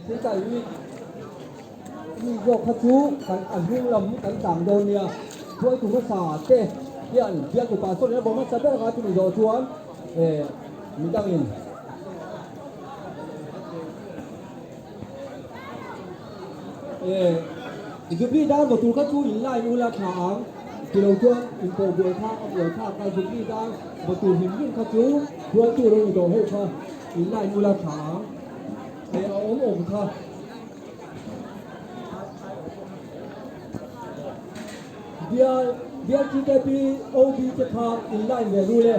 Thil kai mi mi zawk kha chu kan a hnung lam kan tang dawn nia. Hruaitu hmasa te hian bialtu pastor in a bawm hmasa ber anga chumi zawh chuan eh midangin eh Zubli dar vaw tur kha chu in line ula tha ang tilo chuan in pawh buai kha a buai thlak a Zubli dar vaw tur hlim hlim kha chu hruaitu lo ni tawh ho kha in line ula tha ang. He a awm awm kha. Bial Bial TKP OB te kha in line ve ru le.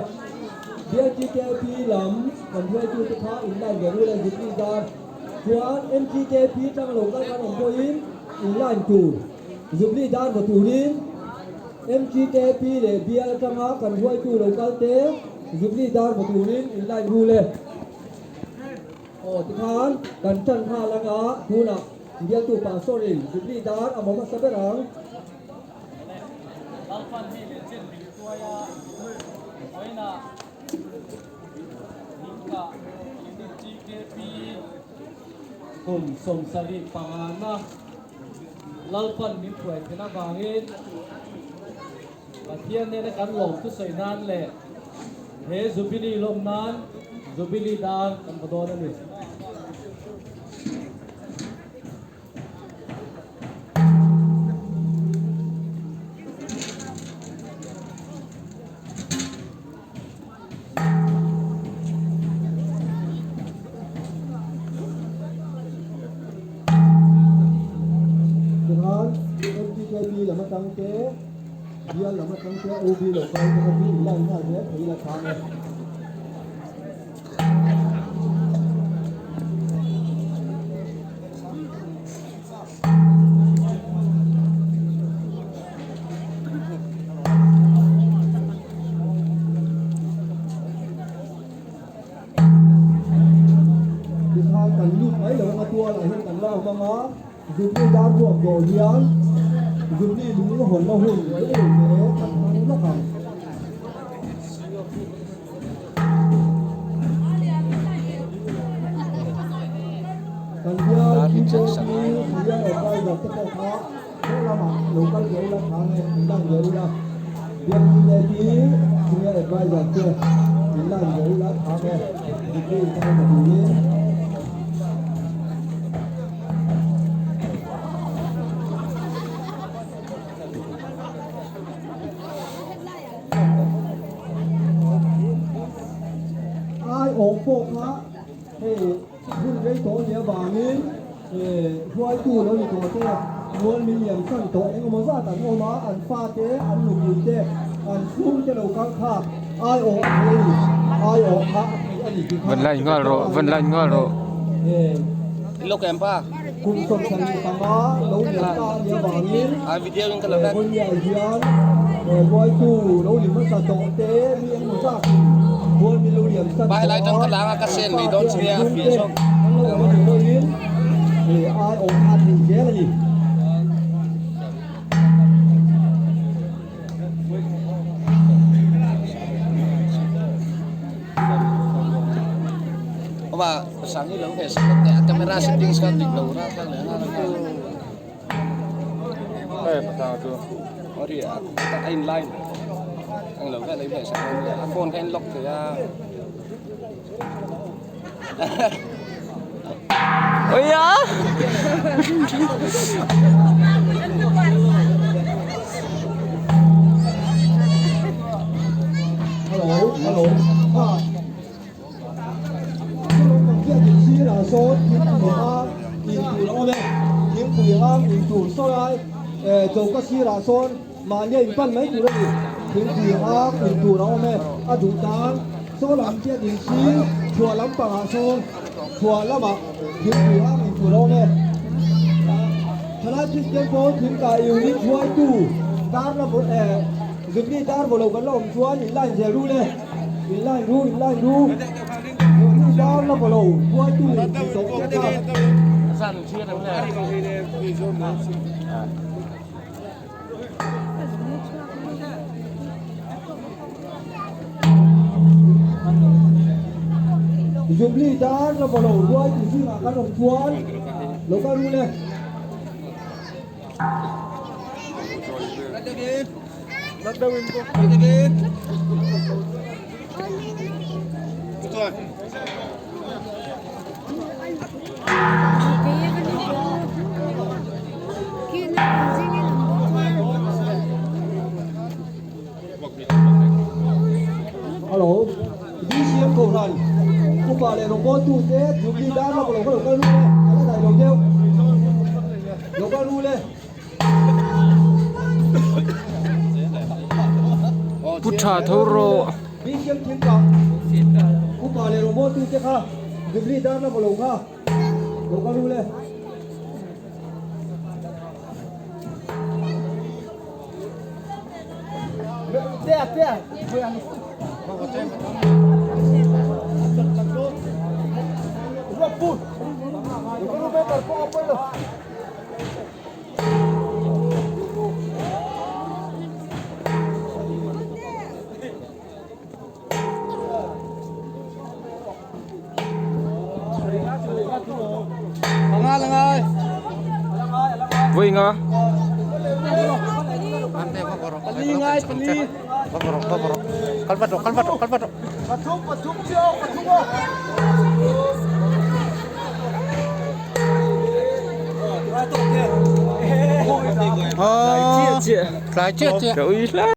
Bial TKP lam kan hruaitu te kha in line ve ru le zikri zar. Chuan MTKP tang lo kal kan awm pawhin in line tur. Zubli dar vaw turin MTKP leh Bial atanga kan hruaitu lo kal te Zubli dar vaw turin in line ru le. Aw tikhan kan tan nghal anga tunah bialtu pastor in Jubilee dar a maw hmasa ber ang. Lalpan hei leh chen min tuai a, vawiinah Hingka Unit GKP kum 75 na Lalpan min hruai theih avangin Pathian nena kan lawm thusawi nan leh he Jubilee lawm nan Jubilee dar kan va dawn a ni. Tikhan MTKP lam atang te Bial lam atang te OB lo kal te kha chu i line nghal zel thei la chang e. Tikhan kan lut mai lo anga tualah hian kan la awm anga Zubli dar ruak zawh hian Zubli lung hawnna hun rei lo te kan hmang vak ang. Kan bial GKP Senior Advisor te pawh kha he lamah lo kal ve ula tha nge in lan ve ula. Bial GKP Senior Advisor te in lan ve ula tha nge degree in kan turin. Ai awh pawh kha hei hun rei tawh a nih avangin hruaitu lo ni tawh te mual min liam san tawh eng emaw zat an awm a, an fate, an nupui te, an chhung te lo kal kha ai awh a thei a ni, ai awh kha a thei a ni tih kha Van line nghal rawh, van line nghal rawh. Ilo kem pa. Kum 75 lo liam ta a nih avangin A video in ka lo let. Vawinia hian hruaitu lo ni hmasa tawh te mi engemaw zakin khual min lo liam san Pai lai tawh tang a, ka langa ka an sen mai fate dawn an che a chhung fia te zawk. an lo awm a nih pawhin ai awm kha a thei zel a ni. Oma sang hi lo he sak te a camera settings kha dik lo ra kha le na ra. Hey pasang chu. Ori a ta in line. Ang lo ve lấy về sak a phone kha in lock thei a. Ôi da. Hello, hello. Ah. Sirah sawn thingpui ang in tur a awm e, thingpui ang in tur saw lai choka sirah sawn mahni a inpan mai tur a ni, thingpui ang in tur a awm e, a duh tan saw lam chiah din sir chhuah lampangah sawn chhuah lamah thingpui ang in tur a awm e. Thalai Kristian pawl thingkai unit hruaitu dar la zubli dar vaw lo kan la awm chuan in line zel rul e. In line ru, in line ru. Zubli dar la vaw lo hruaitu ni tawh tlat a. Jubilee dar la vaw lo ruai tu zingah kan awm chuan lo kal ru le. Hello, BCM Kohhran upa leh rawngbawltu te Jubilee dar lawk lo kha lo kal ru le, a la dai lo deuh, lo kal ru le. Pu tha tho rawh. BCM thingkah upa leh rawngbawltu te kha Jubilee dar lawk lo kha lo kal ru le. Vui nga. Chia chia. Ka ui hla.